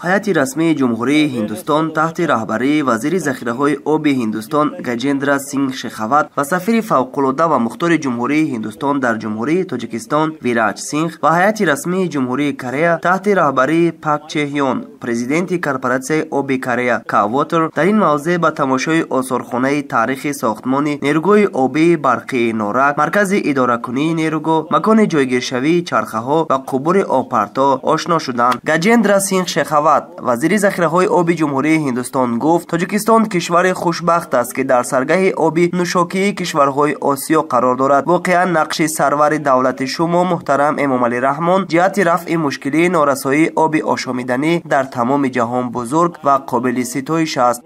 Ҳайати расмии Ҷумҳурии Ҳиндустон таҳти раҳбарии вазири захираҳои оби Ҳиндустон Гаҷендра Синг Шехават ва сафири фавқулодда ва мухтори Ҷумҳурии Ҳиндустон дар Ҷумҳурии Тоҷикистон Вираҷ Синг ва ҳайати расмии Ҷумҳурии Корея таҳти раҳбарии Пак Че Ҳён, президенти корпоратсияи оби Корея K-Water, дар ин мавзеъ ба тамошои осорхонаи таърихи сохтмони нерӯгоҳи обии барқии Норак, маркази идоракунии нерӯгоҳ, макони ҷойгиршавии чархаҳо ва қубури обпарто ошно шуданд. Гаҷендра Синг Шехават, вазири захираҳои оби Ҷумҳурии Ҳиндустон, гуфт: Тоҷикистон кишвари хушбахт аст, ки дар саргаҳи оби нӯшокии кишварҳои Осиё қарор дорад. Воқеан, нақши сарвари давлати шумо муҳтарам Эмомалӣ Раҳмон ҷиҳати рафъи мушкилии норасоии оби ошомиданӣ дар тамоми ҷаҳон бузург ва қобили ситоиш аст.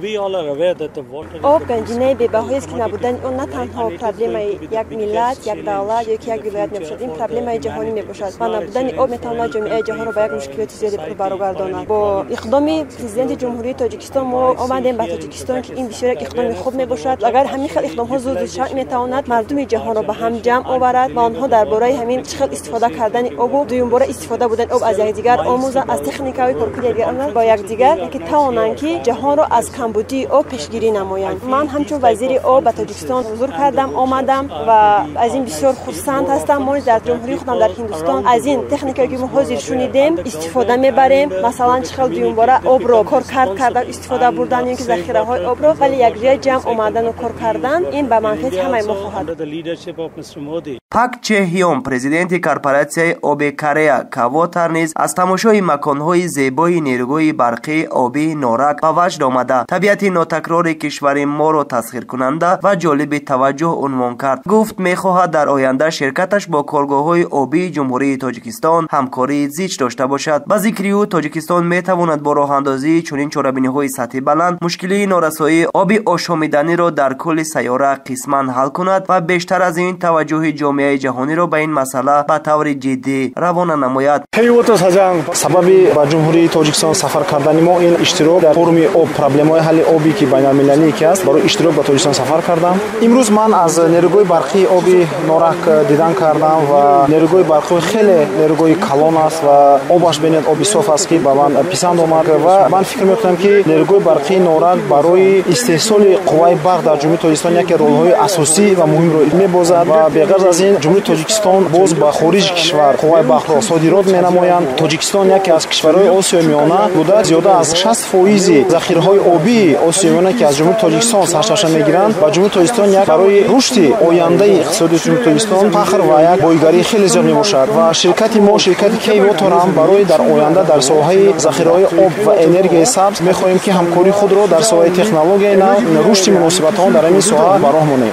Об ганҷинаи бебаҳоест, ки набудани он на танҳо проблемаи як миллат, як давлат ё ки як вилоят мебошад, ин проблемаи ҷаҳонӣ мебошад ва набудани об метавонад ҷомеаи ҷаҳонро ба як мушкилоти зиёде рӯбарӯ гардонад. Бо иқдоми президенти Ҷумҳурии Тоҷикистон мо омадем ба Тоҷикистон, ки ин бисёр як иқдоми хуб мебошад. Агар ҳамин хел иқдомҳо зуд зуд шаванд, метавонад мардуми ҷаҳонро ба ҳам ҷамъ оварад ва онҳо дар бораи ҳамин чӣ хел истифода кардани обу дуюмбора истифода будани об аз якдигар омӯзанд, аз техникаҳои коркарди якдигар бо якдигар, ки тавонанд, ки ҷаҳонро аз камбудии об пешгирӣ намоянд. Ман ҳамчун вазири об ба Тоҷикистон ҳузур кардам, омадам ва аз ин бисёр хурсанд ҳастам. Мо дар ҷумҳурии худам, дар Ҳиндустон, аз ин техникае, ки мо ҳозир шунидем, истифода мебарем. Масалан, чӣ хел дуюмбора обро коркард карда истифода бурдан ё ки захираҳои обро, вале якҷоя ҷамъ омадану кор кардан, ин ба манфиати ҳамаи мо хоҳад. Пак Че Ҳён, президенти корпоратсияи оби Корея K-Water, низ аз тамошои маконҳои зебои нерӯгоҳи барқии обии Норак ба ваҷд омада, табиати нотакрори кишвари моро тасхиркунанда ва ҷолиби таваҷҷӯҳ унвон кард. Гуфт, мехоҳад дар оянда ширкаташ бо коргоҳҳои обии Ҷумҳурии Тоҷикистон ҳамкории зич дошта бошад. Ба зикри ӯ, Тоҷикистон метавонад бо роҳандозии чунин чорабиниҳои сатҳи баланд мушкилии норасоии оби ошомиданиро дар кулли сайёра қисман ҳал кунад ва бештар аз ин таваҷҷӯҳи ҷомеаи ҷаҳониро ба ин масъала ба таври ҷиддӣ равона намояд. Сабаби ба Ҷумҳурии Тоҷикистон сафар кардани мо ин иштирок дар форуми об, проблемаҳои ҳалли оби, ки байналмилалие ки аст, барои иштирок ба Тоҷикистон сафар кардам. Имрӯз ман аз нерӯгоҳи барқии оби Норак дидан кардам ва нерӯгоҳи барқӣ хеле нерӯгоҳи калон аст ва обаш бинед, оби соф аст, ки ба ман писанд омад ва ман фикр мекунам, ки нерӯгоҳи барқии Норак барои истеҳсоли қувваи барқ дар Ҷумҳурии Тоҷикистон яке ролҳои асосӣ ва муҳимро мебозад ва беғарз аз ин Ҷумҳурии Тоҷикистон боз ба хориҷи кишвар қувваи барқро содирот менамоянд. Тоҷикистон яке аз кишварҳои Осиёи Миёна буда, зиёда аз 60% захираҳои обии Осиёи Миёна, ки аз Ҷумҳурии Тоҷикистон сарчашма мегиранд, ва Ҷумҳурии Тоҷикистон як барои рушди ояндаи иқтисодии Ҷумҳурии Тоҷикистон фахр ва як бойгарии хеле зиёд мебошад. Ва ширкати мо, ширкати K-Water, ҳам барои дар оянда дар соҳаи захираҳои об ва энергияи сабз мехоҳем, ки ҳамкории худро дар соҳаи технологияи нав, рушди муносибатҳо дар ҳамин соҳа ба роҳ монем.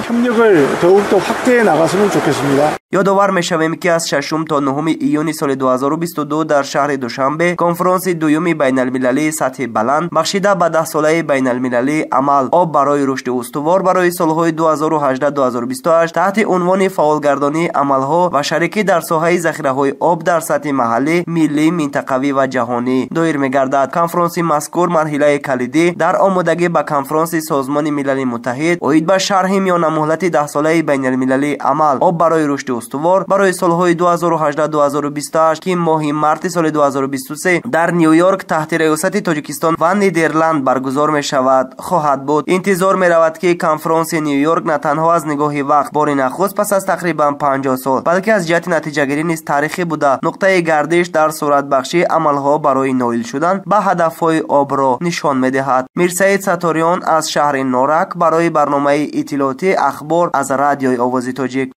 Ёдовар мешавем, ки аз 6 то 9 июни соли 2022 дар шаҳри Душанбе конфронси дуюми байналмилалии сатҳи баланд, бахшида ба даҳсолаи байналмилалии амал «Об барои рушди устувор» барои солҳои 2018-2028 таҳти унвони фаъолгардонии амалҳо ва шарикӣ дар соҳаи захираҳои об дар сатҳи маҳаллӣ, миллӣ, минтақавӣ ва ҷаҳонӣ доир мегардад. Конфронси мазкур марҳилаи калидӣ дар омодагӣ ба конфронси Созмони Милали Муттаҳид оид ба шарҳи миёнамуҳлати даҳсолаи байналмилалии амал «Об барои рушди устувор» барои солҳои 2018-2028, ки моҳи марти соли 2023 дар Ню-Йорк таҳти раёсати Тоҷикистон ва Нидерланд баргузор мешавад, хоҳад буд. Интизор меравад, ки конфронси Ню-Йорк на танҳо аз нигоҳи вақт бори нахуст пас аз тақрибан 50 сол, балки аз ҷиҳати натиҷагирӣ низ таърихӣ буда, нуқтаи гардиш дар суратбахшии амалҳо барои ноил шудан ба ҳадафҳои обро нишон медиҳад. Мирсаид Саториён аз шаҳри Норак барои барномаи иттилоотии «Ахбор» аз Радиои Овози Тоҷик.